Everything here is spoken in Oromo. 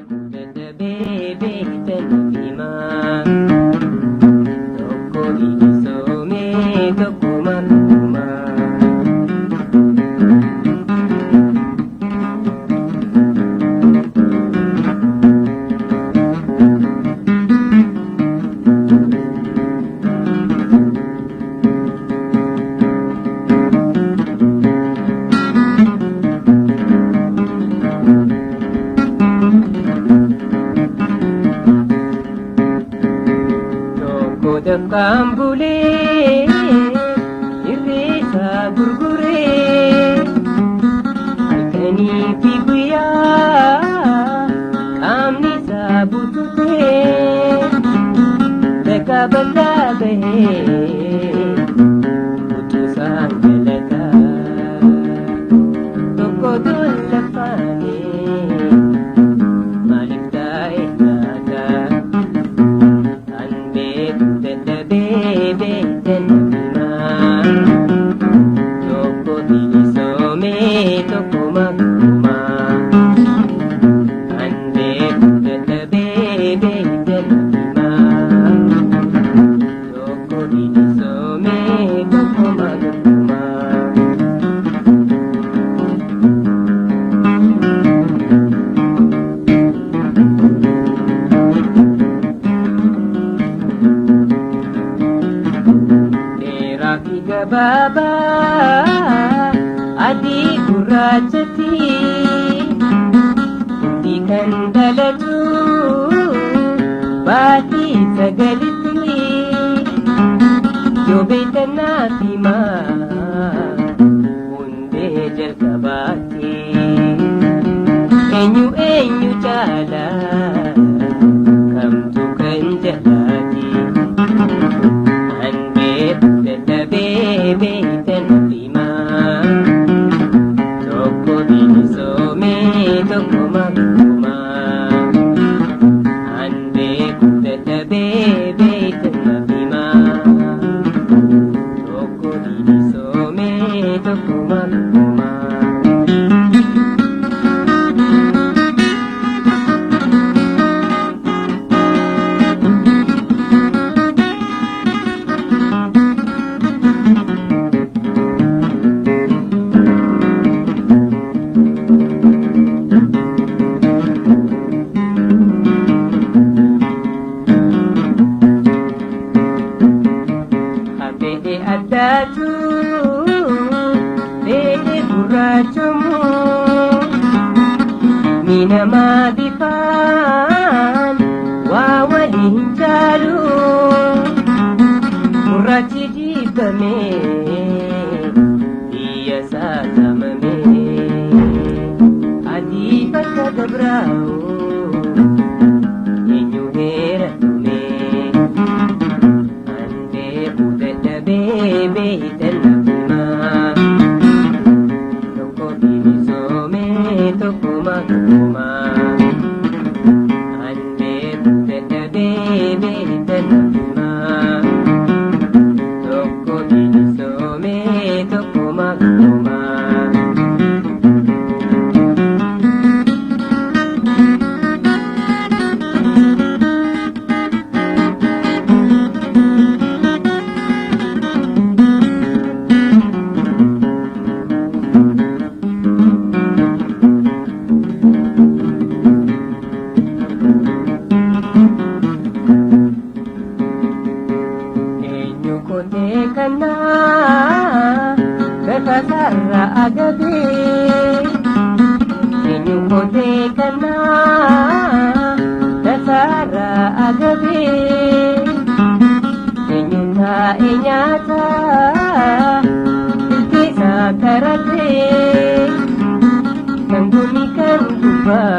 beeku dadhabee beektan himaa. Tokko bilisoomee tokko makumaa. Tokko dafqaan bulee irreessa gurguree halkanii fi guyyaa qaamni isaa bututee bakka bakka bahee utuusaan galataa tokko tollafaanee maaliif taa'e laata? An beeku dadhabee beektan himaa. Tokko bilisoomee tokko makumaa. An beeku dadhabee beektan himaa. Tokko bilisoomee tokko makumaa. Dheeraa fi gabaabaa adii gurraachatti hundi kan dhalatu baatii sagalitti yoo beektan naaf himaa hundee jalqabaatti eenyu eenyu caala kamtu kan jalaati. An beeku dadhabee beektan himaa. Tokko bilisoomee tokko makumaa. An beeku dadhabee beektan himaa. Tokko bilisoomee tokko makumaa. Kan addaatu fedhe gurraachomu ni namaa bifaan waa walii hin caalu gurraachi jibbame biyya isaa saamame adii bakka gabraa'u eenyu heera tume. An beeku dadhabee beektan himaa. Tokko bilisoomee tokko makumaa. An beeku dadhabee beektan himaa. Tokko bilisoomee tokko makumaa. Eenyu kotee kanaa lafa sarara agabee. Eenyu kotee kanaa lafarra agabee. Eenyu taa'e nyaata ilkeessa karatee. Kan gumi kan gubbaa